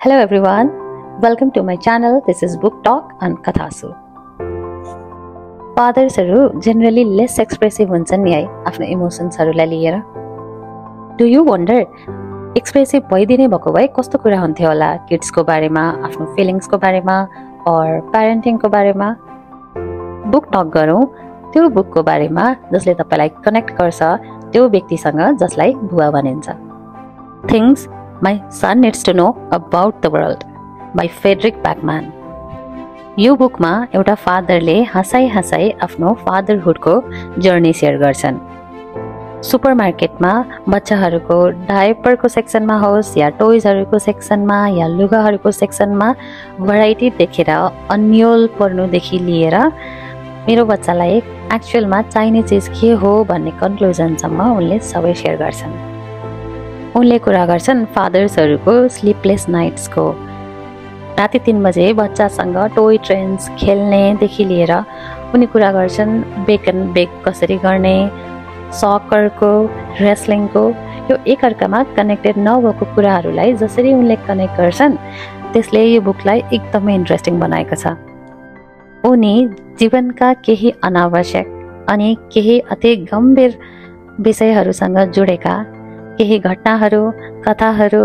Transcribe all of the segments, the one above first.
Hello everyone, welcome to my channel. This is Book Talk and Kathasu. Fathers are generally less expressive huन्छन् नि है आफ्नो इमोशन्सहरुलाई लिएर. Do you wonder expressive भइदिने भएको भए कस्तो कुरा हुन्थ्यो होला किड्स को बारेमा, आफ्नो फिलिङ्स को बारेमा or parenting को बारेमा? बुक टक गरौँ त्यो बुक को बारेमा जसले तपाईलाई कनेक्ट गर्छ त्यो व्यक्तिसँग जसलाई बुवा भनिन्छ. Things My Son Needs to Know About the World by Frederick Backman. यो बुकमा एउटा फादरले हँसाई आफ्नो फादरहुडको जर्नी शेयर गर्छन्. सुपरमार्केटमा बच्चाहरूको डायपरको सेक्सनमा होस् या टोयजहरूको सेक्सनमा या लुगाहरूको सेक्सनमा भराइटी देखेर अन्यल पर्नुदेखि लिएर मेरो बच्चालाई एक्चुअलमा चाहिने चीज के हो भन्ने कन्क्लुजनसम्म उनले सबै शेयर गर्छन्. उनले कुरा गर्छन् फादर्सहरूको स्लिपलेस नाइट्सको. राति 3 बजे बच्चासँग टोय ट्रेन्स खेल्नेदेखि लिएर उनी कुरा गर्छन् बेक एन्ड बेक कसरी गर्ने, सकरको, रेस्लिङको, यो एकअर्कामा कनेक्टेड नभएको कुराहरूलाई जसरी उनले कनेक्ट गर्छन् त्यसले यो बुकलाई एकदमै इन्ट्रेस्टिङ बनाएको छ. उनी जीवनका केही अनावश्यक अनि केही अति गम्भीर विषयहरूसँग जोडेका केही घटनाहरू, कथाहरू,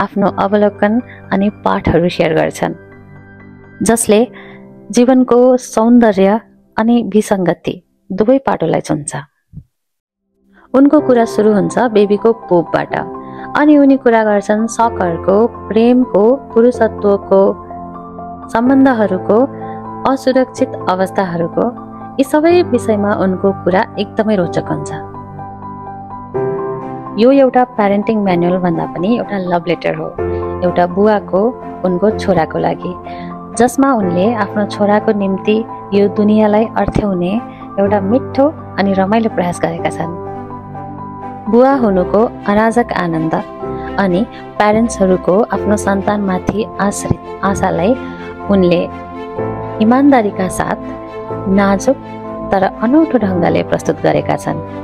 आफ्नो अवलोकन अनि पाठहरू शेयर गर्छन् जसले जीवनको सौन्दर्य अनि विसङ्गति दुवै पाटोलाई छुन्छ. उनको कुरा सुरु हुन्छ बेबीको पोपबाट अनि उनी कुरा गर्छन् सकरको, प्रेमको, पुरुषत्वको, सम्बन्धहरूको, असुरक्षित अवस्थाहरूको. यी सबै विषयमा उनको कुरा एकदमै रोचक हुन्छ. यो एउटा प्यारेन्टिङ म्यानुअल भन्दा पनि एउटा लभ लेटर हो, एउटा बुवाको उनको छोराको लागि, जसमा उनले आफ्नो छोराको निम्ति यो दुनियाँलाई अर्थ्याउने एउटा मिठो अनि रमाइलो प्रयास गरेका छन्. बुवा हुनुको अराजक आनन्द अनि प्यारेन्ट्सहरूको आफ्नो सन्तानमाथि आश्रित आशालाई उनले इमानदारीका साथ नाजुक तर अनौठो ढङ्गले प्रस्तुत गरेका छन्.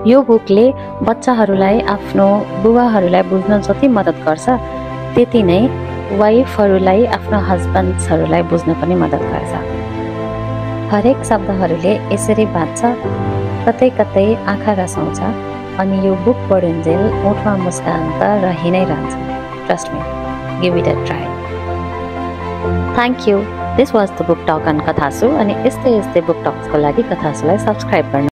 यो बुकले बच्चाहरूलाई आफ्नो बुवाहरूलाई बुझ्न जति मद्दत गर्छ त्यति नै वाइफहरूलाई आफ्नो हस्बन्ड्सहरूलाई बुझ्न पनि मद्दत गर्छ. हरेक शब्दहरूले यसरी बाँच्छ, कतै कतै आँखा रसाउँछ अनि यो बुक पढुन्जेल ओठमा मुस्कान त रहि नै रहन्छ. Trust me, give it a try. Thank you. This was the book talk on Kathasu. अनि यस्तै बुक टक्सको लागि कथासुलाई सब्सक्राइब गर्नु